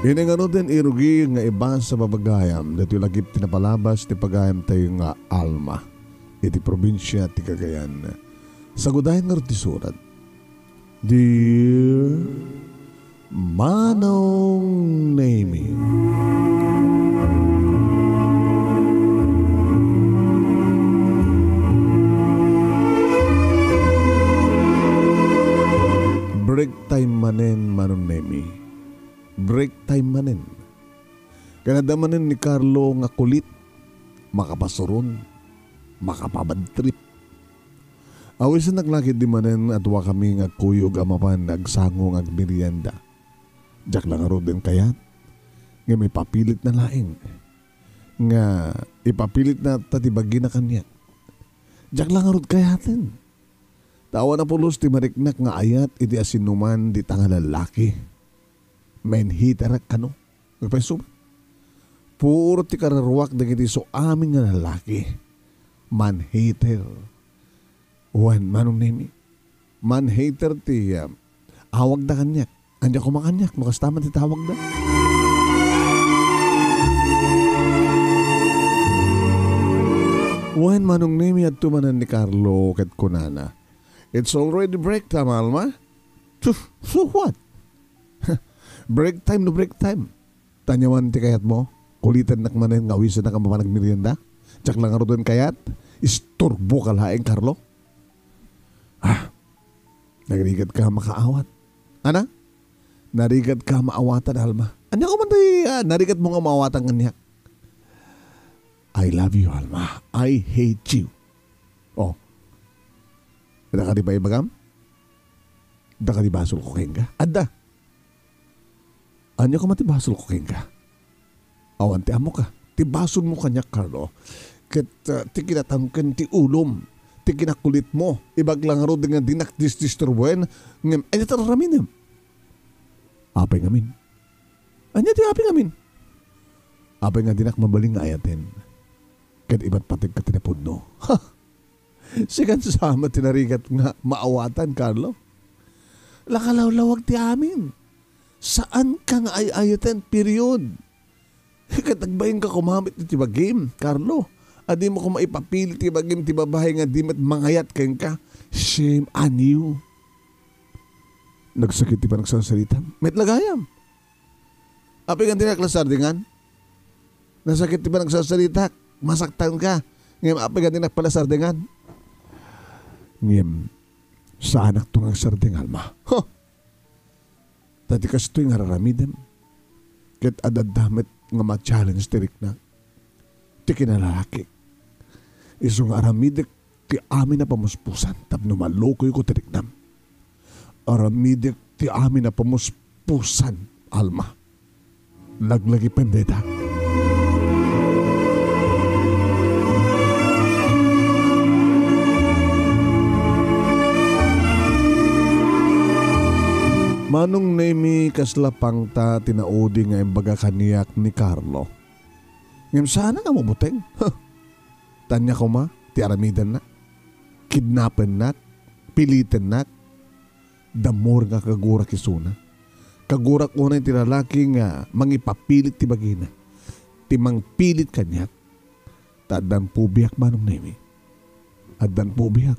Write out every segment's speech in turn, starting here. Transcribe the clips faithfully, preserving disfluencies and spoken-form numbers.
Iti ngaruden, irugi nga ibasa babagayam, daytoy lagip ti napalabas ti pagayamtayo nga Alma iti probinsia ti Cagayan. Sagudayen ngarud ti surat. Dear Manong Nemi. Break time manen, Manong Nemi. Break time manen. Ken adda manen ni Carlo nga kulit, makapasuron, makapabad trip. Awisennak la ketdi manen a duakami nga agkuyog a mapan nga agsango nga agmerienda. Diak la ngaruden kayat, ngem ipapilitna laeng. Nga ipapilitna ta ti bagina kaniak. Diak la ngarud kayaten. Ta awan a pulos ti mariknak nga ayat iti asinoman dita nga lallaki. Man-haterak kano. Agpayso, puro ti kararuak dagiti isu amin nga lallaki. Man-hater. Wen, Manong Nemi. Man-hater ti, ah, awagda kaniak. Ania koma kaniak no kasta man ti tawagda? Wen, Manong Nemi, adto manen ni Carlo ket kunana, "It's already break time, Alma." "Tuf, so what? Break time no break time. Tanyawan ti kayatmo. Kulitennak manen nga awisennak a mapan agmerienda. Diak la ngaruden kayat. Isturboka laeng, Carlo." Ah, narigatka makaawat. Ana? Narigatka maawatan, Alma. Ania koma ti, ah, narigatmo nga maawatan kaniak? "I love you, Alma. I hate you." Oh. Adda kadi baybagam? Adda kadi basolko kenka? Adda. Ania koma ti basolko kenka? Awan ti ammoka. Ti basolmo kaniak, Carlo, ket, ah, ti kinatangken ti ulom, ti kinakulitmo. Ibagak la ngarud nga dinak disdisturbuen, ngem ania ti aramidem? Apay ngamin? Ania ti apay ngamin? Apay nga dinak mabalin nga ayaten, ket imatpategka ti napudno. Ha! Sikan sa met ti narigat nga maawatan, Carlo. Nakalawlawag ti amin. Saanka nga ay-ayaten, period. Ket agbainka koma met iti bagim, Carlo. A dimo koma ipapili ti bagim ti babai nga di met mangayat kenka. Shame on you. Nagsakit ti panagsarsarita. Met la gayam. Apay nga dinak la sardingan? Nasakit ti panagsarsaritak. Masaktanka. Ngem apay nga dinak pala sardingan? Ngem, saanakto nga agsarding, Alma. Huh! Ta ti kastoy nga ar-aramidem, ket adda met nga ma-challenge ti riknak, ti kinalalakik. Isu nga aramidek ti amin a pamuspusan tapno malukoyko ti riknam. Aramidek ti amin a pamuspusan, Alma. Laglagipem dayta. Manong Nemi, kasla pangta ti naudi nga imbaga kaniak ni Carlo. Ngem saanak a mabuteng. Huh. Ania koma ti aramidenna? Kidnapennak, pilitennak. Dammor nga kagurak isuna. Kagurak unay ti lalaki nga mangipapilit ti bagina. Ti mangpilit kaniak. Ta addan pubiak, Manong Nemi. Addan pubiak.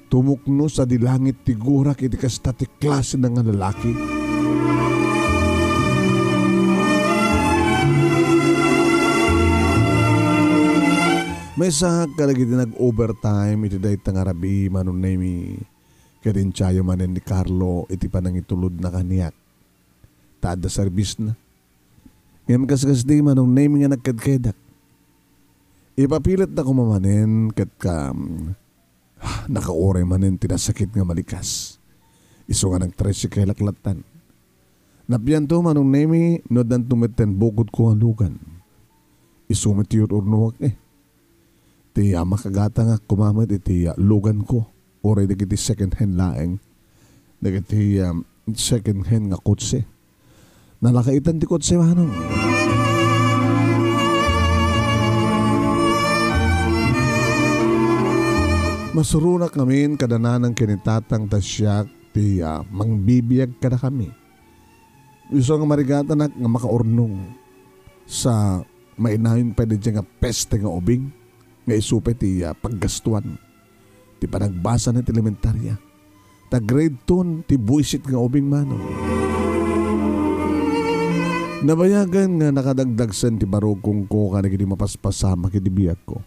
Tumukno sadi langit ti gurak iti kasta ti klase na nga lalaki. Maysa kadagiti nag-overtime iti dayta nga rabii, Manong Nemi, ket intiayo manen ni Carlo iti panangitulodna kaniak. Ta adda serbisna. Ngem kaskasdi, Manong Nemi, nga nagkedkedak. Ipapiletna koma manen ket ka, nakauray manen ti nasakit nga malikas. Isu nga nagtricycle-ak lattan. Napianto, Manong Nemi, no addanto metten bukodko nga lugan. Isu met ti ur-urnuak, eh. Ti, ah, makagatangak koma met iti, ah, luganko, uray dagiti second hand laeng. Dagiti, ah, second hand nga kotse. Nalakaitan ti kotse, manong. Masuronak ngamin kada nanang ken ni tatang ta siak ti, ah, mangbibiag kadakami. Isu nga marigatanak nga makaurnong sa mainayon pay daydiay nga peste nga ubing nga isu pay ti, ah, paggastuan ti panagbasana iti elementarya. Ta grade two ti buisit nga ubing, manong. Nabayagan nga nakadagdagsen ti barukongko kadagiti mapaspasamak iti biagko.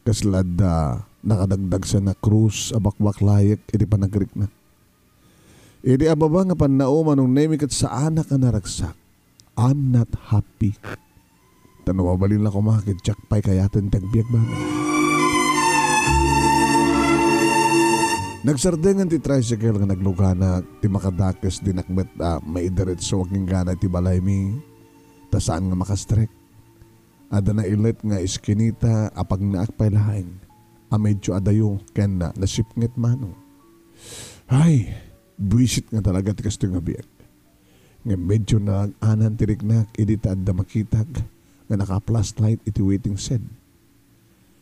Kasla adda nakadagdagsen a krus a bakbaklayek iti panagriknak. Idi ababa nga pannao, Manong Nemi, ket saanak a naragsak. I'm not happy. Ta no mabalin la koma ket diak pay kayaten ti agbiag, manong. Nagsardengen ti tricycle nga nagluganak, ti makadakes dinak met a maidiretso agingga iti balaymi, ta saan nga makastrek. Adda nailet nga iskinita a pagnaak pay laeng a medyo adayo ken nasipnget, manong. Ay, buisit nga talaga ti kastoy nga biag. Ngem medyo naag-anan ti riknak idi ta adda makitak nga naka-flashlight iti waiting shed.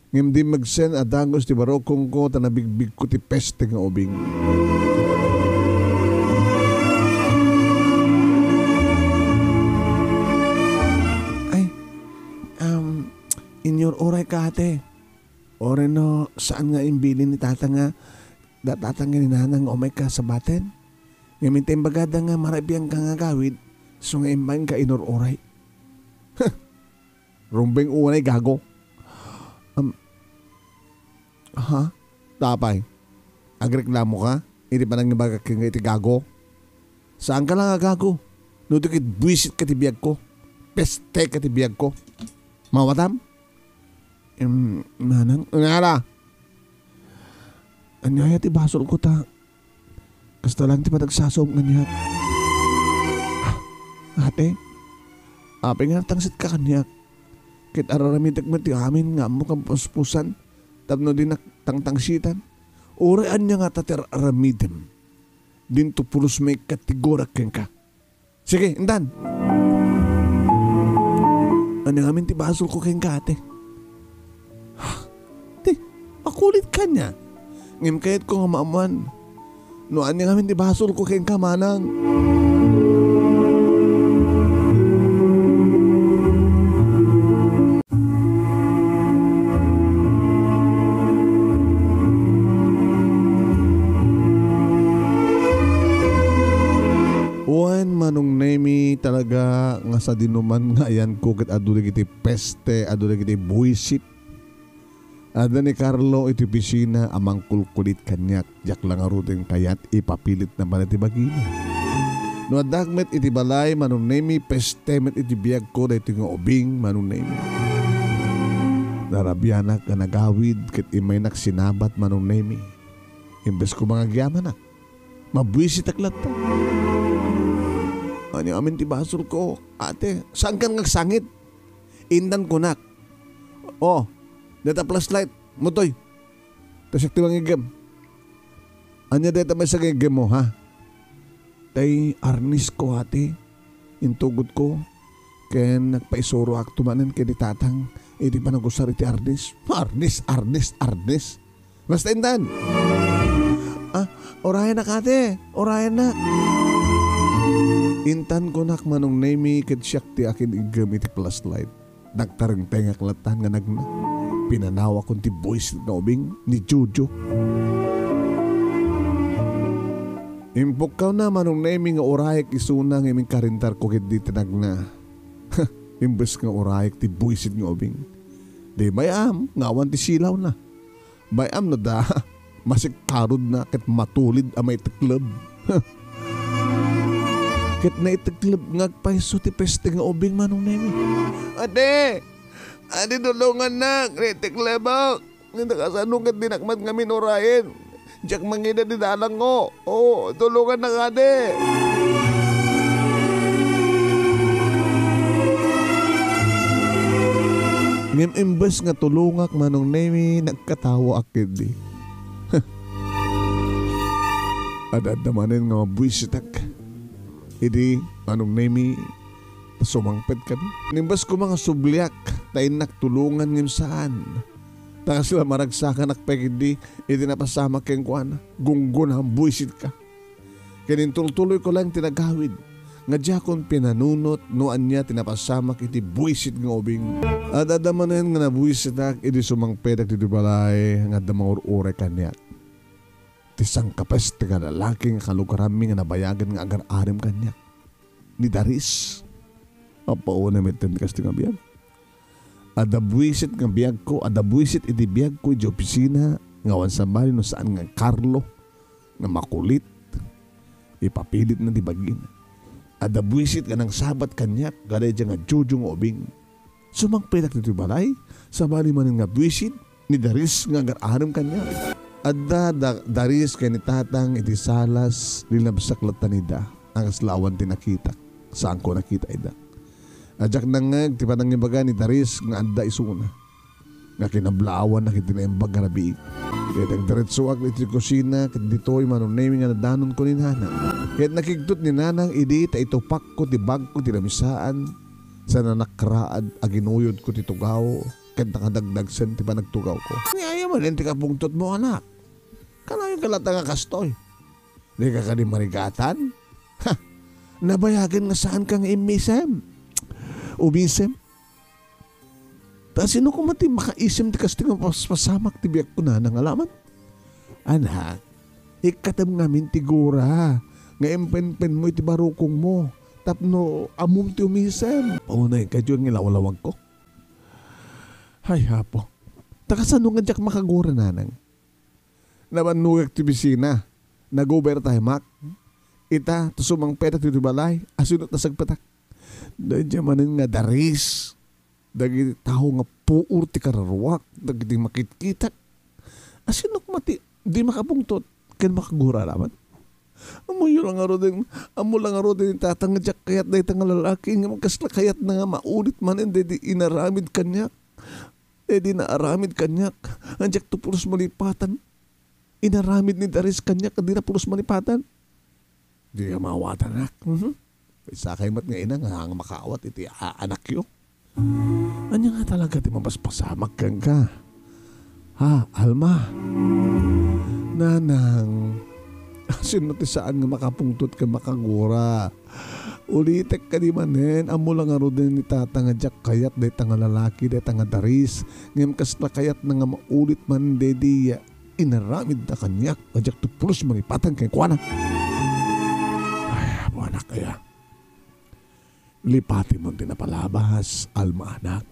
Ngem dimmegsen a dagus ti barukongko ta nabigbigko ti peste nga ubing. Ay, um, inyor-uray ka, ate. Uray no saan nga imbilin ni tata nga datata nga ni nanang nga umayka sa baten? Ngem inta imbagada nga marabianka nga agawid, isu nga immaenka inur-uray. Huh! Rumbeng unay, gago. Am, ha? Apay? Agreklamo ka iti panangibagak kenka iti gago? Saanka la nga gago. No di ket buisit ka ti biagko. Peste ka ti biagko. Mawatam? Em, nanang, ngala. Ania aya ti basolko ta kasta laeng ti panagsasaom kaniak? Ah, ate, apay nga natangsitka kaniak? Ket ar-aramidek met ti amin nga ammok a puspusan tapno dinak tangtangsitan. Uray ania ngata ti ar-aramidem, dinto pulos maikkatigurek kenka. Sige, intan. Ania ngamin ti basolko kenka, ate? Ti, makulit kaniak. Ngem kayatko nga maammuan no ania ngamin ti basolko kenka, manang. Wen, Manong Nemi, talaga nga sadinoman nga ayanko ket adu dagiti peste, adu dagiti buisit. Adda ni Carlo iti opisina a mangkulkulit kaniak, diak la ngaruden kayat ipapilitna pay ti bagina. No addak met iti balay, Manong Nemi, peste met iti biagko daytoy nga ubing, Manong Nemi. Narabianak nga nagawid ket immaynak sinabat, Manong Nemi. Imbes ko mangagyamanak, mabuisitak latta. Ania amin ti basolko, ate? Saankan nga agsangit? Intan kunak, "O, deta flashlight, mutoy. Ta siak ti mangiggem." "Ania deta maysa nga iggem mo, ha?" "Tay arnes ko, ate. Intugotko ken nagpaisuroakto manen ken ni tatang iti panagusar iti arnes." "Arnes, arnes, arnes." Basta intan. Ah, urayanak, ate. Urayanak. Intan kunak, Manong Nemi, ket siak ti akin-iggem iti flashlight. Nagtarengtengak lattan nga nagna. Pinanawakon ti buisit nga ubing ni Jojo. Impukkawna, Manong Nemi, nga urayek isuna nga iminkarintarko ketdi ti nagna. Imbes nga urayek ti buisit nga ubing, di bay-am nga awan ti silawna. Bay-am no da, masikkarudna ket matulid a maitekleb. Ket naitekleb nga agpayso ti peste nga ubing, Manong Nemi. Ate! Ate, tulongannak! Naiteklebak! Ngem kasano ket dinak met ngamin urayen? Diak mangida ti dalangko. O, tulongannak, ate! Ngem imbes nga tulongak, Manong Nemi, nagkatawaak ketdi. Ad-adda manen nga mabuisitak. Idi, Manong Nemi, ta sumangpetkami. Imbes koma nga subliak, ta innak tulongan ngem saan. Ta kasla maragsakanak pay ketdi iti napasamak kenkuana. Gunggona, buisitka. Ken intultuloyko laeng ti nagawid. nga diakon pinanunot no ania ti napasamak iti buisit nga ubing. Ad-adda manen nga nabuisitak idi sumangpetak ditoy balay nga adda mangur-uray kaniak. Ti sangkapes ti kalalaki nga kalugaranmi nga nabayagen nga agar-arem kaniak. Ni Daris. Apauna metten ti kastoy nga biag. Adda buisit nga biagko, adda buisit iti biagko iti opisina, nga awan sabali no saan nga Carlo, nga makulit, ipapilitna ti bagina. Adda buisit nga nangsabat kaniak, kadaydiay nga Jojo nga ubing. Sumangpetak ditoy balay, sabali manen nga buisit, ni Daris nga agar-arem kaniak. Adda da-, Daris ken ni Tatang iti salas, linabsak latta ni da, a kasla awan ti nakitak, saanko nakita ida. Diak nangngeg ti panangibaga ni Daris nga adda isuna, nga kinablaawanna iti naimbag nga rabiik. Ket agdiretsoak iti kusina, ket ditoy manunemi nga nadanonko ni Nanang. Ket nakigtot ni Nanang idi ta itupakko ti bagko ti lamisaan, sa nanakraad a ginuyodko ti tugaw, ket nakadagdagsen ti panagtugawko. Ania manen ti kapungtotmo, anak? Kanayon ka latta nga kastoy. Dika kadi marigatan? Ha! Nabayagen nga saanka nga immisem. Umisem? Ta sino koma ti makaisem ti kastoy nga pas-, pasamak ti biagko, Nanang, alaman? Anak, ikkatem ngamin ti gura nga impenpenmo iti barukongmo tapno ammom ti umisem. Paunay kayo nga ilawlawagko. Ay, Apo. Ta kasano nga diak makagura, Nanang? Nabannogak ti opisina. Nag-overtimeak. Ita, ta sumangpetak ditoy balay, asinot nasagpatak. Daydiay manen nga Daris dagiti tao nga puor ti kararuak, dagiti makitkitak. Asinok mati, di makapungtot, ken makagura laman. Ammoyo la ngaruden, ammo la ngaruden ni Tatang nga diak kayat dayta nga lalaki, ngem kasla kayatna nga maulit manen daydi inaramid kaniak. Daydi naaramid kaniak, nga diakto pulos malipatan. Inaramid ni Daris kaniak, dina pulos malipatan. Di ka maawatan, anak. Mhm. Sakay met nga ina nga, nga makaawat iti a-, anakyo. Ania nga talaga ti mapaspasamak kenka? Ha, Alma? Nanang, sino ti saan nga makapungtot ken makagura? Ulitek kadi manen, ammo la ngaruden ni Tata nga diak kayat dayta nga lalaki, dayta nga Daris, ngem kasla kayatna nga maulit manen daydi inaramidda kaniak nga diakto pulos malipatan kenkuana. Ay, apo anak aya. Lipatimon ti napalabas, Alma anak.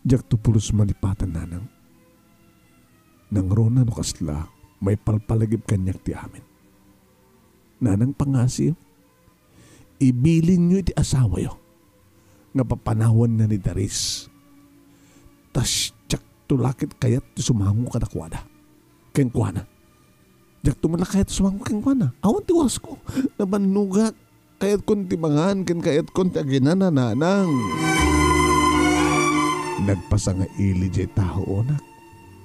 Diakto pulos malipatan, nanang. Nangruna no kasla, maipalpalagip kaniak ti amin. Nanang pangasiyo, ibilinyo iti asawayo nga papanawanna ni Daris. Ta diakto la ket kayat ti sumango kadakuada. Kenkuana, diakto met la kayat ti sumango kenkuana. Awan ti orasko. Nabannogak. Kayatkon ti mangan ken kayatkon ti aginan, nanang. Nagpasangaili diay tao, anak.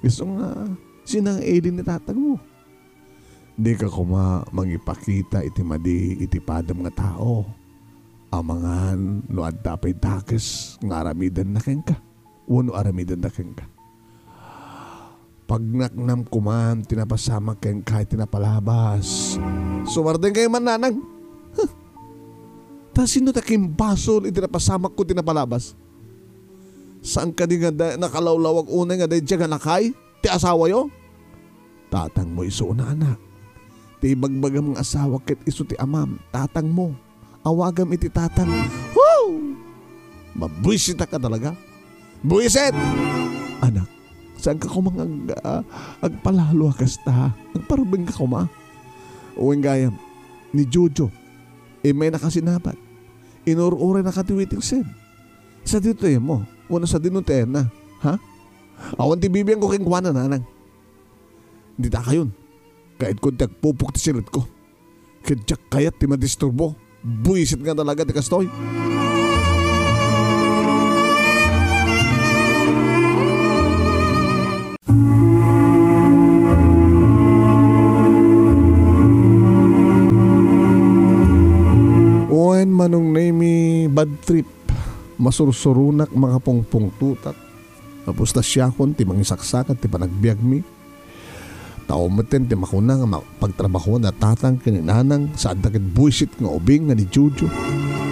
Isu nga, sinangaili ni tatangmo. Dika koma mangipakita iti madi iti padam nga tao. Amangan no adda pay dakes nga aramidenna kenka, wenno aramidenna kenka. Pagnaknam koman ti napasamak kenka iti napalabas. Sumardeng kayo man, nanang. Huh. Ta sino ti akimbasol iti napasamakko ti napalabas? Saan kadi nga da-, nakalawlawag unay nga daydiay nga lakay ti asawayo? Tatangmo isu una, anak. Ti ibagbagam nga asawa ket isu ti amam, tatangmo. Awagam iti tatang. Woo! Mabuisitak a talaga. Buisit! Anak, saanka koma nga ag-, ah, agpalalo a kasta? Agparbeng ka koma? Wen gayam, ni Jojo, immaynaka sinabat. Inur-uray naka ti waiting shed. Sadino ti ayam mo? Wenno sadino ti ayanna? Ha? Awan ti bibiangko kenkuana, nanang. Dita kayon. Kayatko ti agpupok ti siretko. Ket diak kayat ti madisturbo. Buisit nga talaga ti kastoy. Wen, Manong Nemy, bad trip. Masursuronak, makapungpungtotak. Tapos ta siakon ti mangisaksakat ti panagbiagmi. Tao metten ti makuna nga ma-, pagtrabahoan da tatang ken ni nanang, saan da ket buisit nga ubing nga ni Jojo.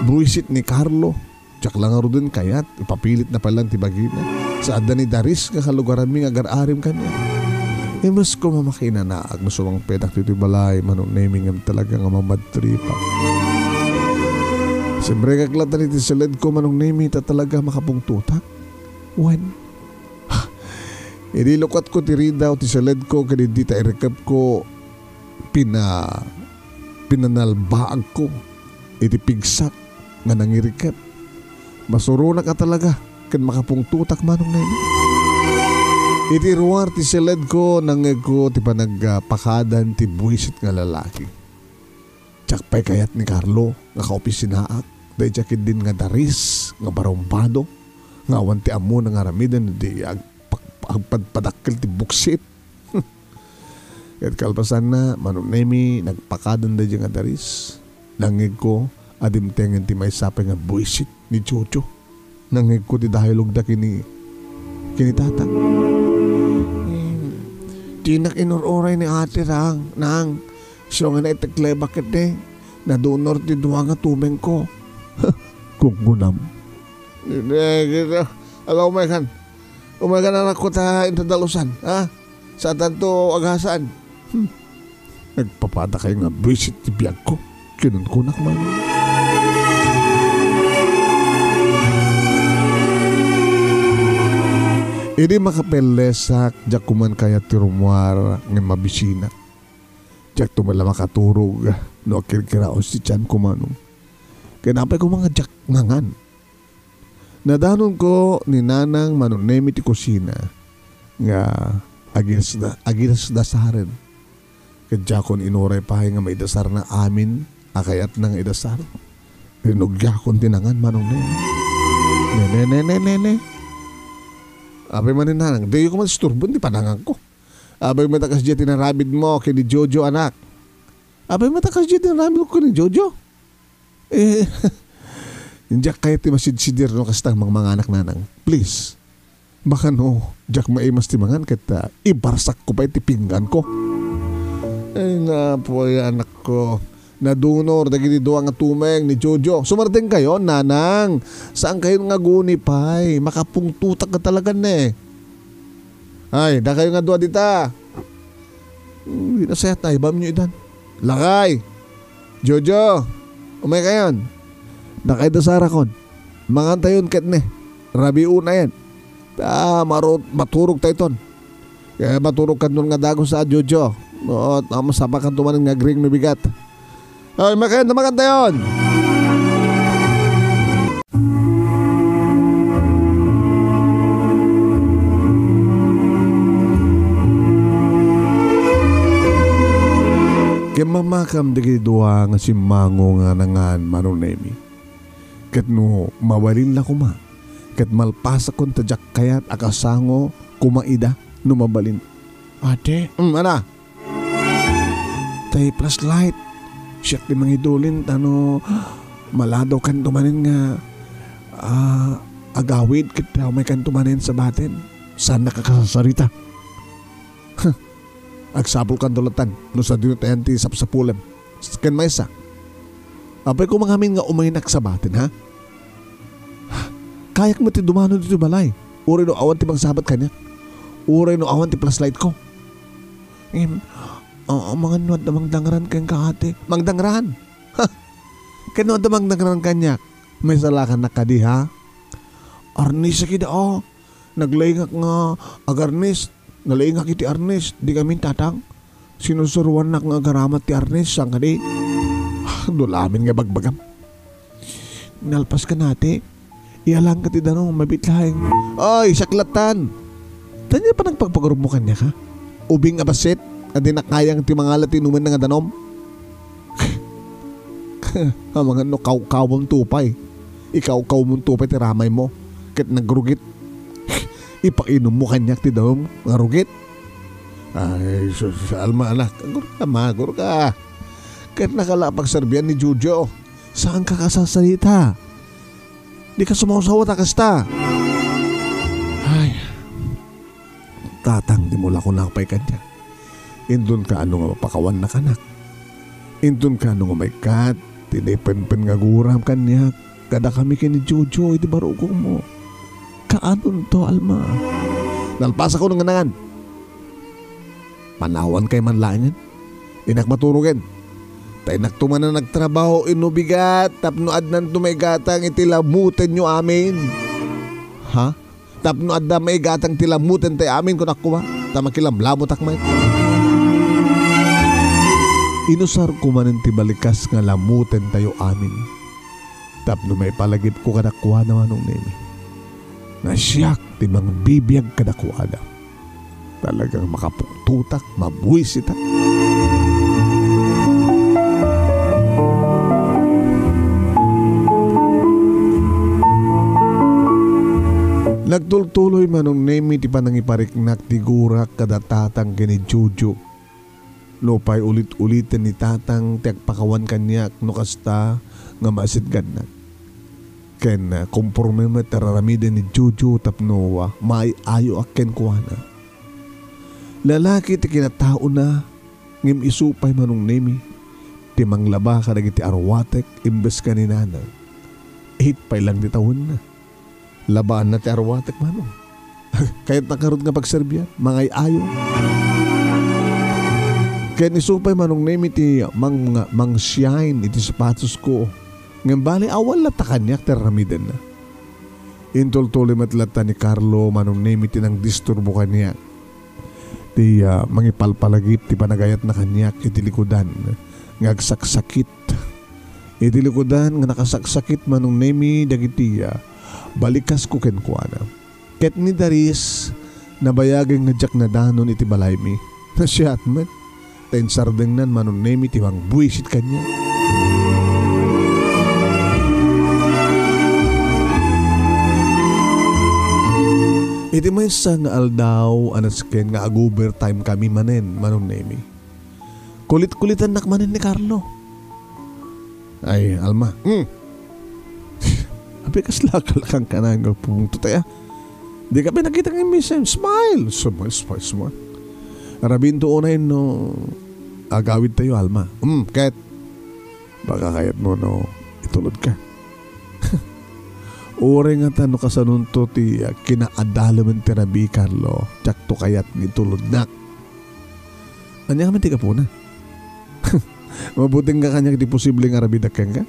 buisit ni Carlo. Diak la ngaruden kayat, ipapilitna pay laeng ti bagina. Sa adda ni Daris nga kalugaranmi nga agar-arim kaniak. Imbes koma makinanaak no sumangpetak ditoy balay, Manong Nemi, ngem talaga nga mamadtripak. Simrekak latta iti siledko, Manong Nemi, ta talaga makapungtotak. Wen, idi lukatko ti ridaw ti siledko ken idi ta irikepko, pina-, pinanalbaagko iti pigsak nga nangirikep. Masuronak a talaga ken makapungtotak, Manong Nemi. Iti ruar ti siledko, nangngegko ti panagpakadan ti buisit nga lalaki. Diak pay kayat ni Carlo nga kaopisinaak, daydiay ketdin nga Daris nga barumbado, nga awan ti ammona nga aramiden idi agpak-, agpadpadakkel ti buksit. Ket kalpasanna, Manong Nemi, nagpakadan daydiay nga Daris. Nangngegko a dimtengen ti maysa pay nga buisit ni Jojo. Nangngegko ti dayalogda ken ni, ken ni Tata. Hmm, dinak inur-uray ni Ate, Nang. Nang, siak nga naiteklebak ketdi. Nadunor ti dua nga tumengko. Kunkunam. Ala, umaykan. Umaykan, anakko, ta inton dalusan, ha? Saantanto agasaan. Hmm. Nagpapadakayo nga buisit ti biagko, kinunkunak man. Idi makapellesak, diak koman kayat ti rummuar ngem mabisinak. Diakto met la makaturog no agkirkiraos ti tianko, Manong. Ket apay koma nga diak nangan. Nadanonko ni Nanang, Manong Nemi, ti kusina nga agidas-, agidasdasaren. Ket diakon inuray pay nga maidasarna amin a kayatna nga idasar. Rinugiakon ti nangan, Manong Nemi. Ne, ne, ne, ne, ne, ne. Apay manen, Nanang, diyo koma isturboen ti pananganko. Apay met a kasdiay ti narabidmo ken ni Jojo, anak? Apay met a kasdiay ti narabidmo ken ni Jojo? Eh, diak kayat ti masidsidir no kasta mangmanganak, Nanang. Please. Baka no, diak maimas ti mangan ket, ah, ibarsakko pay ti pingganko. Ay, napoy, anakko. Nadunor dagiti dua nga tumeng ni Jojo. Sumartengkayo, Nanang. Saankayon nga aguni pay. Makapungtotak nga talaga ne. Ay, dakayo nga dua dita. Hmm, nasayat na, ibamyo idan. Lakay! Jojo! Umaykayon! Dakayo da Sarakon. Mangantayon ket ne. Rabiunayen. Ta, maro-, maturog tayton. Kaya maturog kanton nga dagus a, Jojo. No, tama, sapakan tumanen nga agring no bigat. Ay, makayan, makayan tayon. Ket mamakam dagiti dua nga simmango nga nangan, Manong Nemi. Ket no mabalin la koma, ket malpasakon ta diak kayat a kasango koma ida no mabalin. Ate? Mm, ana? Tay flashlight. Siak ti mangidulin ta no maladaw kanto manen nga, ah, agawid ket umay kanto manen sa batin. Saan nakakasasarita? Huh. Agsapul kanto latan no sadino tayan ti sapsapulem. Ken maysa. Apay koma ngamin nga umaynak sa batin, ha? Kayak met ti dumano ditoy balay. Uray no awan ti mangsabat kaniak. Uray no awan ti flashlight ko. Ngem, ah, amangan no adda mangdangran kenka, ate. Mangdangran? Ha! Ken no adda mangdangran kaniak, maisalakannak kadi, ha? Arnesa kida, oh. Naglaingak nga agarnes. Nalaingak iti arnes. Di kami, Tatang. Sinursuruannak nga agaramat ti arnes. Saan kadi? Ah, dulamin nga bagbagam. Nalpas ka nati. Iyalang ka ti danum, mabit laeng. Ay, saklatan! Tanya pa nagpagpagurub mo kanya ka? Ubing a basit, a di nakayang ti mangala ti inuman nga danum? Amangan no kawkawam to pay. Ikawkaw mo to pay ti ramay mo. Ket nagrugit. Ipainum mo kaniak ti danum nga rugit. Ay, sus, Alma, anak. Agurka, ma, agurka. Ket nakala pagserbian ni Jojo. Saan ka kasasarita? Di ka sumawsaw ta kasta. Ay, Tatang, di mo la kunak pay kaniak. Inton kaano nga mapakawannak, anak. Inton kaano nga maikkat, ti naipenpen nga guram kaniak kadakami ken ni Jojo iti barukongmo. Kaanonto, Alma? Nalpasakon nga nangan. Panawankay man laengen. Innak maturogen. Ta innakto man a nagtrabaho inno bigat tapno addanto maigatang iti lamutenyo amin. Ha? Tapno adda maigatang ti lamutentayo amin, kunak koma, ta makilamlamutak met. Inusarko manen ti balikas nga lamutentayo amin. Tapno maipalagipko kadakuada, Manong Nemi, nga siak ti mangbibiag kadakuada. Talagang makapuktotak, mabuisitak. Nagtultuloy, Manong Nemi, ti panangipariknak ti gurak kada tatang ken ni Jojo. Nupay ulit-uliten ni tatang ti agpakawan kaniak no kasta nga maasitgannak. Ken, ah, komporme met a raramiden ni Jojo tapno, ah, maay-ayoak kenkuana. Lalaki ti kinataona, ngem isu pay, Manong Nemi, ti manglaba kadagiti arwatek imbes nga ni nanang. Eight pay lang ti tawenna. Labaanna ti arwatek, Manong. Kayatna ngarud nga pagserbian, mangay-ayo. Ken isu pay, Manong Nemi, ti mang-, mangshine iti sapatosko. Ngem bale, awan latta kaniak ti aramidenna. Intultuloy met latta ni Carlo, Manong Nemi, ti nangdisturbo kaniak. Ti, ah, mangipalpalagip ti panagayatna kaniak iti likudan nga agsaksakit. Iti likudan nga nakasaksakit, Manong Nemi, dagiti, ah, balikasko kenkuana. Ket ni Daris, nabayagen nga diak nadanon iti balaymi. Nasiat met. Ta insardengnan, Manong Nemi, ti mangbuisit kaniak. Iti maysa nga aldaw a nasken nga ag-overtime kami manen, Manong Nemi, kulit-kulitannak manen ni Carlo. Ay, Alma. Hmm. Abi, kasla ka la kankana nga pungtot aya. Di ka pinakita nga missing. Smile. Smile, smile, smile. Arabinto unay no agawid tayo, Alma. Hmm, ket. Baka kayat mo no itulod ka. Uray nga ta no kasanonto ti, ah, kinaadalemen ti rabii, Carlo. Diakto kayat nga itulodnak. Ania man ti gapuna? Mabuteng ka kaniak iti posible nga arabidak kenka?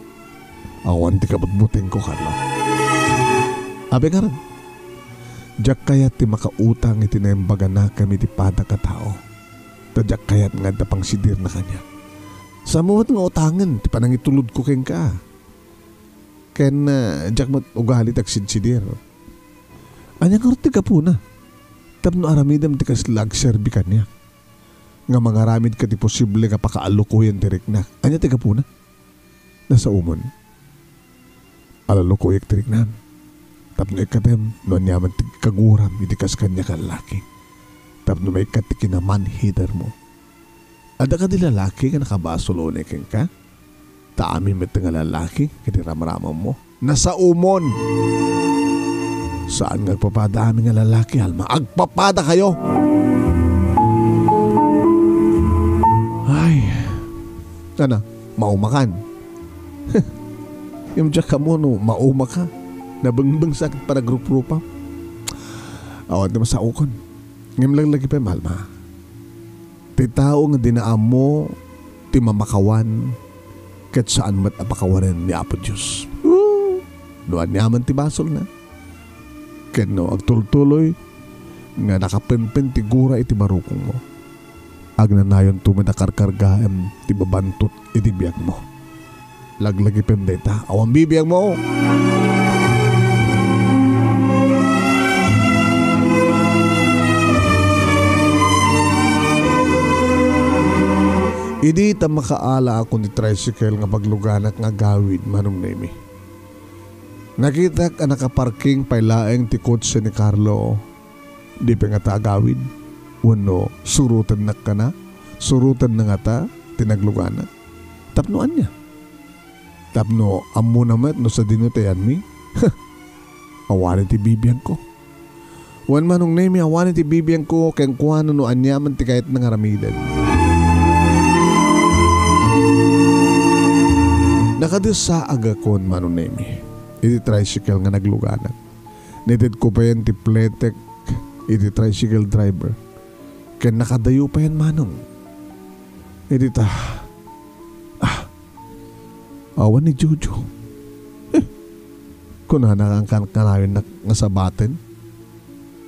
Awan ti kabutbutengko, Carlo. Apay ngarud, diak kayat ti makautang iti naimbaganakem iti padak a tao. Ta diak kayat nga adda pangsidirna kaniak. Saan met nga utangen ti panangitulodko kenka. Ken, ah, diak met ugali ti agsidsidir. Ania ngarud ti gapuna? Tapno aramidem ti kasla agserbi kaniak nga mangaramid ka ti posible nga pakaalukoyen ti riknak. Ania ti gapuna? Nasaomon. Alalukoyek ti riknam. Tapno ikkatem no aniaman ti kaguram iti kas kaniak a lalaki. Tapno maikkat ti kinaman-hater mo. Adda kadi lalaki nga nakabasol unay kenka? Ta amin met nga lalaki ket ramramam mo. Nasaomon. Saan nga agpapada amin nga lalaki, Alma? Agpapada kayo! Ay. Ana, maumakan. Ngem diak ammo no maumaka. Nabengbeng sa ket panagruprupam. Awan ti masaokon. Ngem laglagi pay, Alma. Ti tao nga dina ammo ti mamakawan ket saan met a pakawanen ni Apo Dios. No aniaman ti basolna, ken no agtultuloy nga nakapenpen ti gura iti barukongmo, agnanayonto met a karkargaem ti babantot iti biagmo. Laglagipem dayta, awan bibiagmo. Idi ta makaala ako ni tricycle nga pagluganak nga agawid, Manong Nemi, nakitak a nakaparking pay laeng ti kotse ni Carlo. Di pay ngata agawid? Wenno surotennak kana? Surotenna ngata ti nagluganak? Tapno ania? Tapno ammona met no sadino ti ayanmi? Awanen ti bibiangko. Wen, Manong Nemi, awanen ti bibiangko kenkuana no aniaman ti kayatna nga aramiden. Nakadessaagakon, Manong Nemi, iti tricycle nga nagluganak. Nitedko payen ti pletek iti tricycle driver. Ken nakadayo payen, Manong. Iti ta, ah, awan ni Jojo. Eh, kunana nga kan-, kanayon nak-, nga sabaten.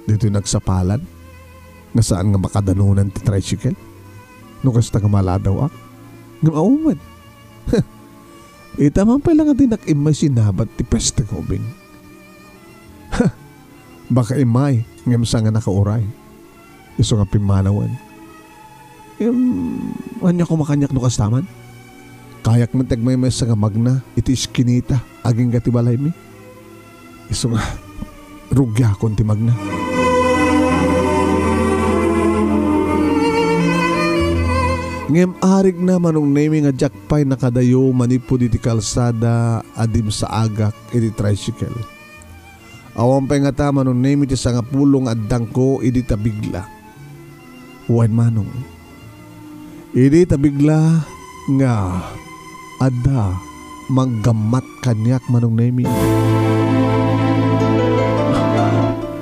Ditoy nagsapalan. Nga saan nga makadanunan ti tricycle. No kasta nga maladaw ak. Ngem awan met. Ita man pay la nga dinak immay sinabat ti peste nga ubing. Ha! Baka immay, ngem sa nga nakauray. Isu nga pimmanawen. Ngem, ania koma kaniak no kasta man? Kayak met ti agmaymaysa nga magna iti iskinita agingga ti balaymi. Isu nga, rugiakon ti magna. Ngem arigna, Manong Nemi, nga diak pay nakadayo manipud iti kalsada a dimsaagak iti tricycle. Awan pay ngata, Manong Nemi, ti sangapulo nga addangko idi ta bigla. Wen, Manong. Idi ta bigla nga adda manggammat kaniak, Manong Nemi.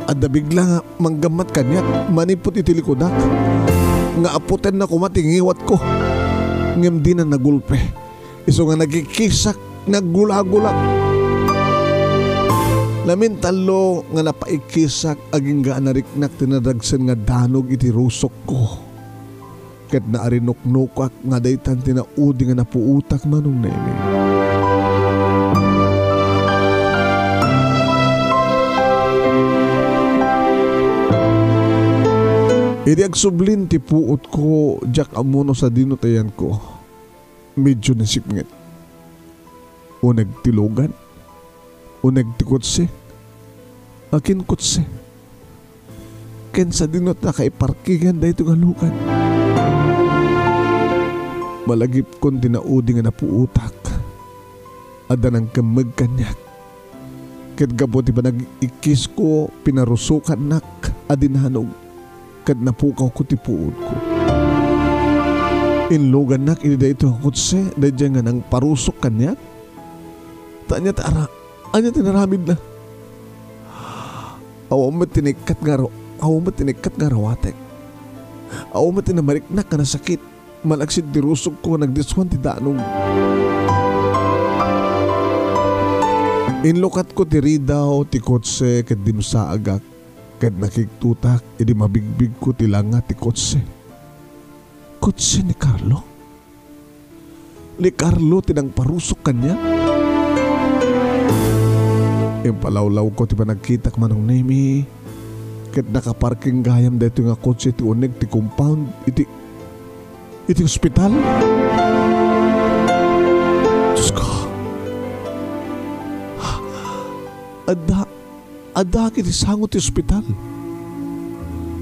Adda bigla nga manggammat kaniak manipud iti likudak. Nga aputenna koma ti ngiwatko. Ngem dina nagulpe. Isu nga nagikkisak, naggulagulak. Lamin tallo nga napaikisak, agingga a nariknak ti nadagsen nga danog iti rusokko. Ket naarinuknokak nga daytan ti naudi nga napuotak, Manong Nemi. Idi agsublin ti puotko, diak ammo no sadino ti ayanko. Medyo nasipnget. Uneg ti lugan. Uneg ti kotse. Akin kotse. Ken sadino ti nakaiparkingan daytoy nga lugan. Malagipkon ti naudi nga napuotak. Adda nangkemmeg kaniak. Ket gapu ti panagikkisko, pinarusokannak a dinanog, ket napukawko ti puodko. Inlugannak iti daytoy a kotse, daydiay nga nangparusok kaniak. Ta ania ti ara-, ania ti naramidna? Awan met ti naikkat nga ro-, awan met ti naikkat nga rawatek. Awan met ti namariknak nga nasakit. Malaksid ti rusokko nga nagdiswan ti danog. Inlukatko ti ridaw ti kotse ket dimsaagak, ket nakigtotak idi mabigbigko ti langa ti kotse. Kotse ni Carlo? Ni Carlo ti nangparusok kaniak? Impalawlawko ti panagkitak, Manong Nemi, ket nakaparking gayam daytoy nga kotse iti uneg ti compound iti iti ospital? Diyos ko. Adda, adda ket ti sango ti ospital.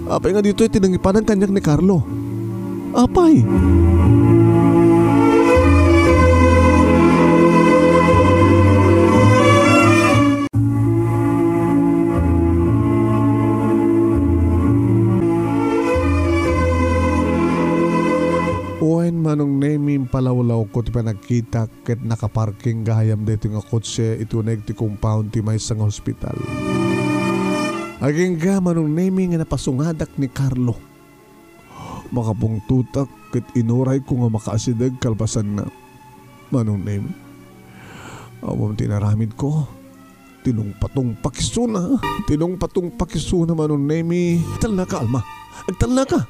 Apay nga ditoy ti nangipanan kaniak ni Carlo? Apay? Wen, Manong Nemi, impalawlawko ti panagkitak ket nakaparking gayam daytoy nga kotse iti uneg ti compound ti maysa nga hospital. Agingga, Manong Nemi, nga napasungadak ni Carlo. Makapungtotak ket inurayko nga makaasideg kalpasanna. Manong Nemi, awan ti naramidko. Tinungpatungpak isuna. Tinungpatungpak isuna, Manong Nemi. Agtalnaka, Alma. Agtalnaka.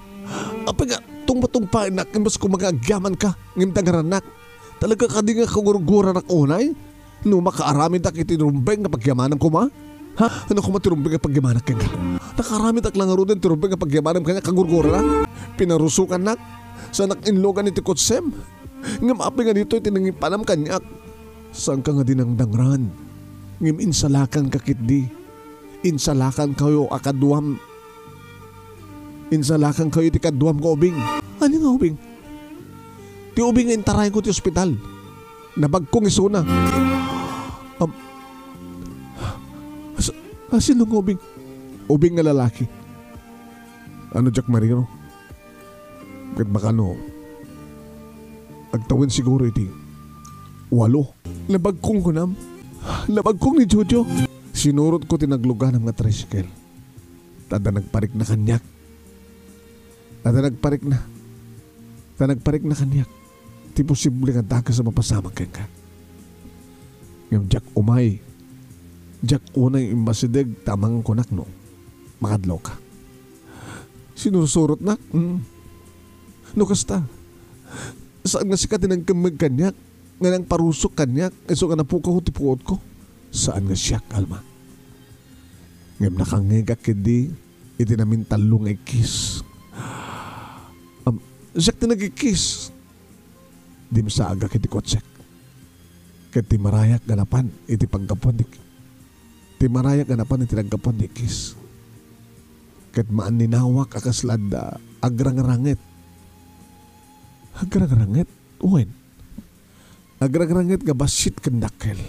Apay nga, tungpatungpaennak, imbes koma nga agyamanka, ngem dangranak. Talaga kadi nga kagurguranak unay? No makaaramidak iti rumbeng nga pagyamanan koma? Ha? Ano koma ti rumbeng nga pagyamanak kenka? Nakaaramidak la ngaruden ti rumbeng nga pagyamanan kaniak, kagurguranak? Pinarusokannak? Saanak inlugan iti kotsem? Ngem apay nga ditoy ti nangipanam kaniak? Saanka nga dinangdangran? Ngem insalakanka ketdi. Insalakankayo a kaduam. Insalakankayo iti kaduam nga ubing. Ania nga ubing? Ti ubing nga intarayko ti ospital. Nabagkong isuna. Am-, as-, asino nga ubing? Ubing nga lalaki. Ano, Jack Marino? Ket baka no, agtawen siguro iti, Walo. Nabagkong kunam. Nabagkong ni Jojo. Sinurotko ti nagluganam nga tricycle. Ta adda nagparikna kaniak. Adda nagparikna. Ta nagparikna kaniak. Ti posible nga dakes a mapasamak kenka. Ngem diak umay. Diak unay immasideg ta amangan kunak no makadlawka. Sinursurotnak? Mm. No kasta, saan nga sika ti nangkemmeg kaniak, nga nangparusok kaniak, isu nga napukaw ti puotko? Saan nga siak, Alma. Ngem nakangngegak ketdi iti namintallo nga ikkis. Am, siak ti nagikkis. Dimsaagak iti kotsek. Ket ti marayak nga napan iti paggapuan ti, ti marayak nga napan iti naggapuan ti ikkis. Ket maaninawak a kasla adda agrangranget. Agrangranget? Wen. Agrangranget nga bassit ken dakkel.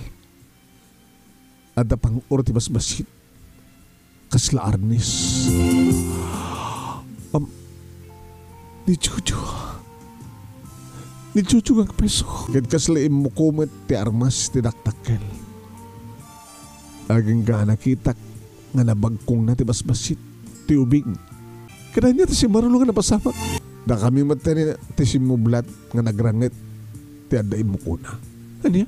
Adda pang-or ti basbassit. Kasla arnis. Am, ni Jojo. Ni Jojo nga agpeso. Ket kasla immuko met ti armas ti dakdakkel. Agingga a nakitak nga nabagkongna ti basbassit, ti ubing. Ket ania ti simmaruno nga napasamak? Dakami met ti, ti simmublat nga nagranget ti adda immukona. Ania?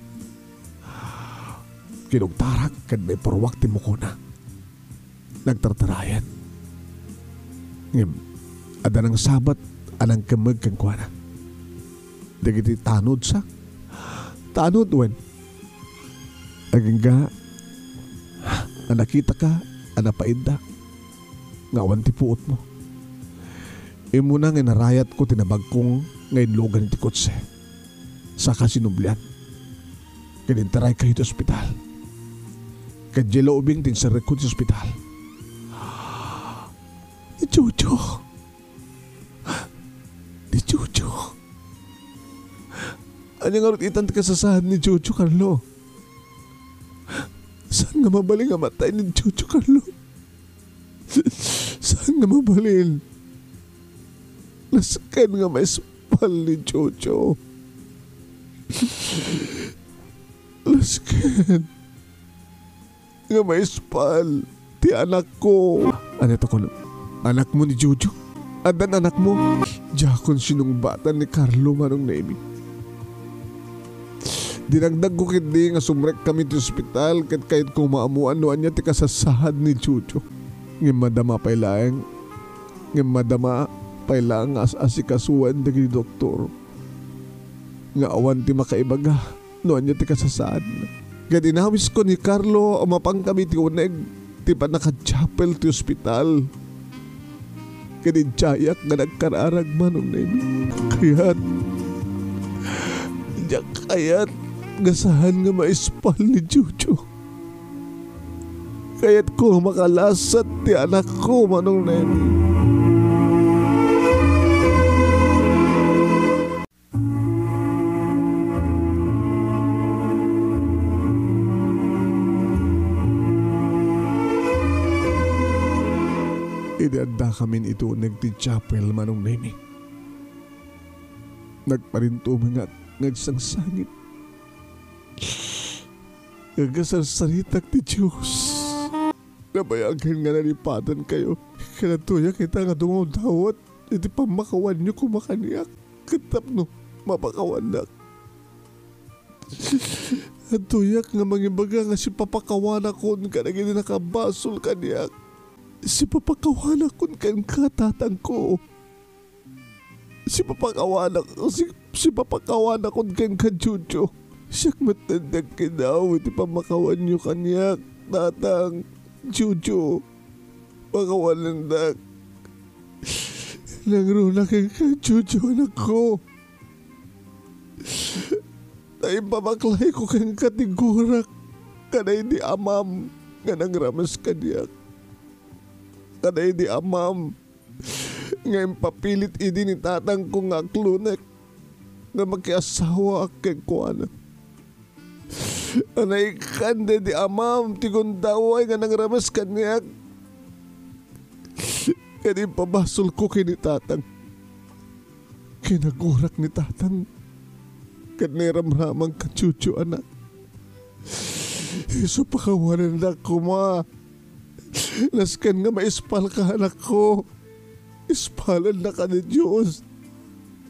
Kinugtarak ket naipurruak ti mukona. Nagtartarayan. Ngem, adda nangsabat a nangkemmeg kenkuana. Dagiti tanod sa? Tanod wen? Agingga a nakitaka a napaidda nga awan ti puotmo. Immuna nga inarayatko ti nabagkong nga inlugan iti kotse. Saka sinublian. Ket intaraykayo iti ospital. Ket diay la ubing ti inserrekko iti ospital. Ni Jojo. Ni Jojo. Ania ngarud itan ti kasasaad ni Jojo, Carlo? Saan nga mabalin nga matay ni Jojo, Carlo? Saan nga mabalin? Nasken nga maispal ni Jojo. Nasken nga maispal ti anakko. Ania ti kunak? Anakmo ni Jojo? Addan anakmo? Diakon sinungbatan ni Carlo, Manong Nemi. Dinagdagko ketdi nga sumrekkami ti ospital ket kayatko nga maammoan no ania ti kasasaad ni Jojo. Ngem madama pay laeng, ngem madama pay laeng nga as-asikasuan dagiti doktor nga awan ti makaibaga no ania ti kasasaadna. Ket inawisko ni Carlo a mapankami ti uneg ti pannakachapel ti ospital. Ket idiayak nga nagkararag, Manong Nemi. Kayat, diak kayat nga saan nga maispal ni Jojo. Kayatko nga makalasat ti anakko, Manong Nemi. Idi addakamin iti uneg ti chapel, Manong Nemi, nagparintumengak nga agsangsangit. Nga agsarsaritak ti Dios. Nabayagen nga nalipatankayo. Ket adtoyak ita nga dumawdawat iti pammakawanyo koma kaniak ket tapno mapakawannak. Adtoyak nga mangibaga nga sipapakawanakon kadagiti nakabasol kaniak. Sipapakawanakon kenka, tatangko. Sipapakawanak-, si-, sipapakawanakon kenka, Jojo. Siak met ti agkidaw iti pammakawanyo kaniak, tatang, Jojo. Pakawanendak. Nangruna kenka, Jojo, anakko. Ta impabaklayko kenka ti gurak kadaydi amam nga nangrames kaniak. Kadaydi amam nga impapilit idi ni tatangko nga aklonek nga makiasawaak kenkuana. A naikkan daydi amam ti gundaway nga nangrames kaniak. Ket impabasolko ken ni tatang. Kinagurak ni tatang. ket nairamramanka, Jojo, anak. Isu pakawanennak koma. Nasken nga maispalka, anakko. Ispalennaka ni Dios.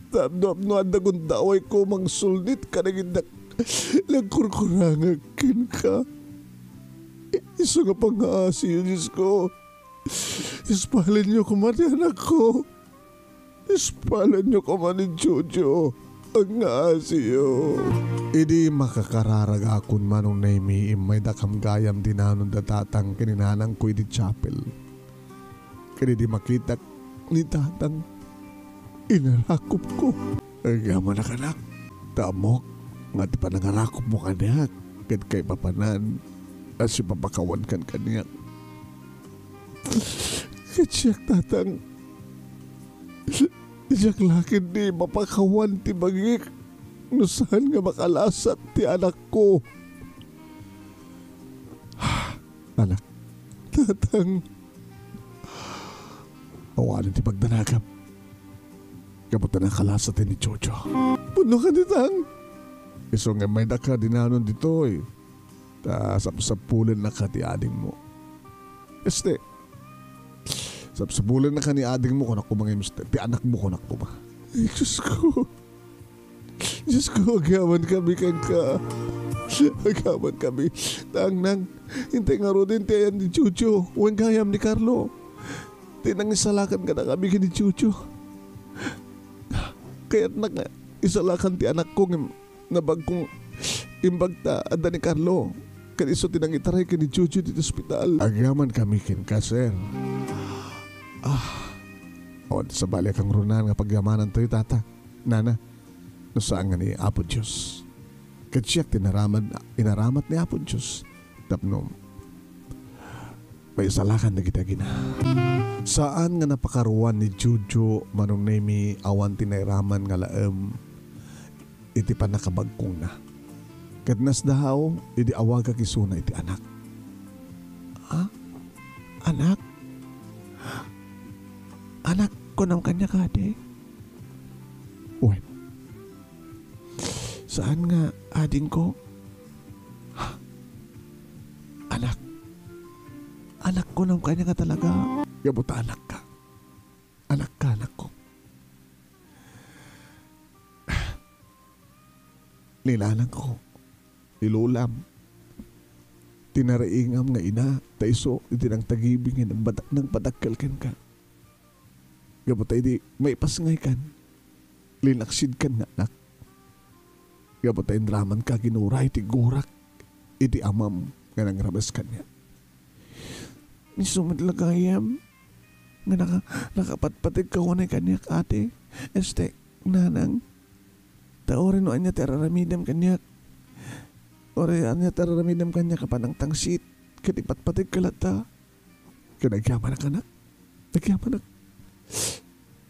Tapno, tapno adda gundawayko, mangsulnit kadagiti nagkurkurangag kenka. Isu nga pangngaasiyo, Diosko. Ispalenyo koma ti anakko. Ispalenyo koma ni Jojo. Pangngaasiyo. Idi makakararagakon, Manong Nemi, immaydakam gayam dinanon da tatang ken ni nanangko idi chapel. Ken idi makitak ni tatang, inarakupko. Agyamanak, anak, ta ammok nga ti panangarakupmo kaniak ket kaipapanan a sipapakawankan kaniak. Ket siak, tatang, diak la ketdi mapakawan ti bagik no saan nga makalasat ti anakko. Anak, tatang, awanen ti pagdanagam. Gapu ta nakalasat ni Jojo. Pudno kadi, tang. Isu nga immaydaka dinanon ditoy, ta sapsapulennaka ti adingmo. Este, sapsapulennaka ni adingmo, kunak koma, ngem ti anakmo, kunak koma. Ay, Diosko. Diosko, agyamankami kenka. Agyamankami. Tang, nang, intay ngaruden ti ayan ni Jojo wen gayam ni Carlo. Ti nangisalakan kadakami ken ni Jojo. Kayatnak nga isalakan ti anakko ngem nabagkong imbag ta adda ni Carlo. Ken isu ti nangitaray ken ni Jojo ditoy ospital. Agyamankami kenka, sir. Ah. Awan sabali a kangrunaan nga pagyamanantayo, tata, nana, no saan nga ni Apo Dios. Ket siak ti inaramad, inaramat ni Apo Dios tapno maisalakan dagiti agina. Saan nga napakaruan ni Jojo, Manong Nemi, awan ti nairaman nga laem iti pannakabagkongna. Ket nasdaaw idi awagak isuna iti anak. Ha? Anak? Anak, kunam kaniak, adi? Wen. Saan nga adingko? Ha? Anak. Anak, kunam kaniak nga talaga. Gapu ta anakka. Anakka, anakko. Ni nanangko, ni lolam, ti nariingam nga ina, ta isu iti nangtagibi nga nagbadak-, nagpadakkel kenka. Gapu ta idi maipasngaykan, linaksidkan nga anak. Gapu ta inramanka ginura iti gurak iti amam nga nangrames kaniak. Isu met la gayam nga naka-, nakapatpategka unay kaniak, ate, este, nanang. Ta uray no ania ti ar-aramidem kaniak, uray ania ti ar-aramidem kaniak a panangtangsit, ket ipatpategka latta. Ket agyamanak, anak. Agyamanak.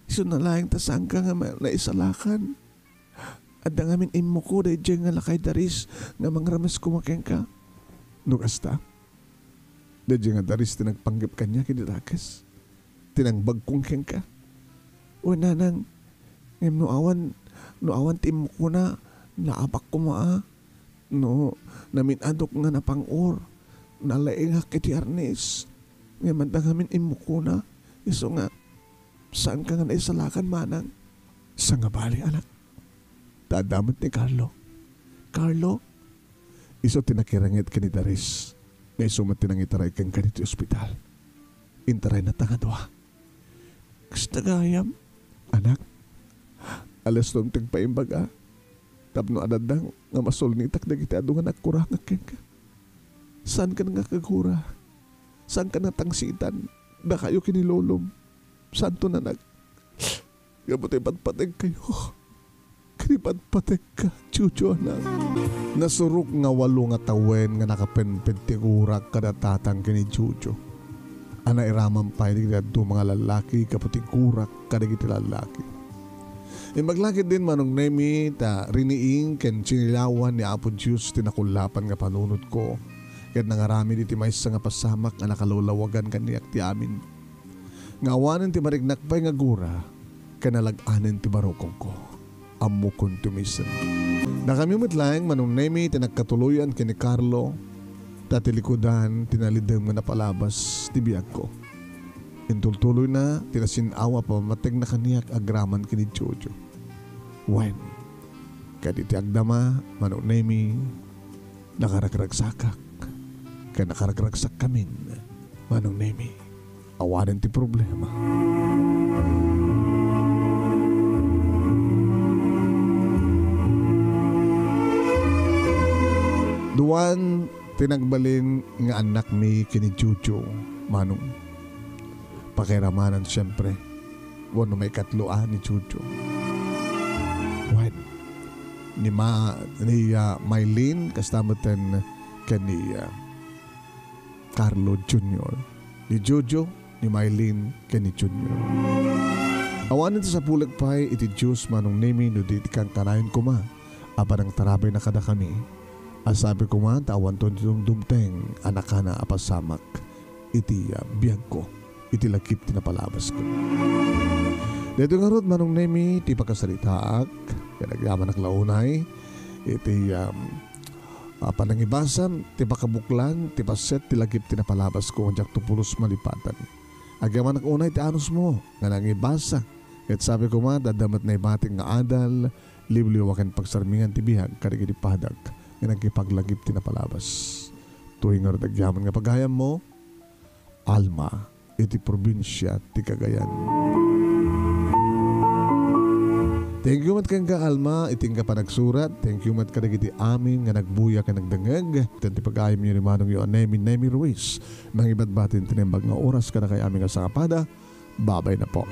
Isuna laeng ta saanka nga ma-, naisalakan. Adda ngamin immuko daydiay nga lakay daris nga mangrames koma kenka. No kasta, daydiay nga daris ti nagpanggep kaniak idi dakes, ti nangbagkong kenka. Wen, nanang, ngem no awan, no awan ti immukona, naapak koma a. No namin-adok nga napang-or, nalaingak iti arnes, ngem adda ngamin immukona, isu nga, saanka nga naisalakan, manang. Sangabali, anak. Ta adda met ni Carlo. Carlo, isu ti nakirenget ken ni Daris, nga isu met ti nangitaray kenka ditoy ospital. Intarayna ta nga dua. Kasta gayam, anak, alistom ti agpaimbag a, tapno adda nga masulnitak dagiti adu nga nagkurangak kenka. Saankan nga kagura, saankan nga tangsitan, dakayo ken ni lolom. Saanto, nanang. Gapu ta ipatpategkayo. Ken ipatpategka, Jojo, anak. Nasurok nga walo nga tawen nga nakapenped ti gurak kada tatang ken ni Jojo. A nairaman pay dagiti dadduma nga lallaki gapu ti gurak kadagiti lallaki. Imbag la ketdin, Manong Nemi, ta riniing ken sinilawan ni Apo Dios ti nakullapan nga panunotko, ket nangaramid iti maysa nga pasamak a nakalawlawagan kaniak ti amin. Nga awanen ti mariknak pay nga gura, ken nalag-anen ti barukongko. Ammokon ti umisen. Dakami met laeng, Manong Nemi, ti nagkatuloyan ken ni Carlo, ta ti likudan ti nalidem nga napalabas ti biagko. Intultuloyna ti nasin-aw a pammategna kaniak agraman ken ni Jojo. Wen, ket iti agdama, Manong Nemi, nakaragragsakak, ken nakaragragsakkamin, Manong Nemi. Awanen ti problema. Duan ti nagbalin nga annakmi ken ni Jojo, Manong. Pakairamanan, siempre, wenno maikatlo a ni Jojo. Wen, ni Ma-, ni, ah, Mylene, kasta metten ken ni, ah, Carlo Junior, ni Jojo, ni Mylene, ken ni Junior. Awanen ti sapulek pay iti Dios, Manong Nemi, no di ti kankanayon koma a panangtarabayna kadakami. A sabi koma ta awanto ti dumdumteng a nakana a pasamak iti, ah, biagko, iti lagip ti napalabasko. Daytoy ngarud, Manong Nemi, ti pakasaritaak, ken agyamanak la unay iti, um, a panangibasam ti pakabuklan ti paset ti lagip ti napalabasko, diakto pulos malipatan. Agyamanak unay ti anusmo nga nangibasa, ket sabi koma, adda met naibatik nga adal, liwliwa ken pagsarmingan ti biag kadagiti padak nga nagkipaglagip ti napalabas. Tuy ngarud agyaman nga pagayammo, Alma, iti probinsia ti Cagayan. Thank you met kenka, Alma, iti inka panagsurat. Thank you met kadagiti amin nga nagbuya ken nagdengngeg. Ken ti pagayamyo ni manongyo a Nemi, Nemi Ruiz. Mangibatbati ti naimbag nga oras kadakay amin nga sangapada. Babay na po.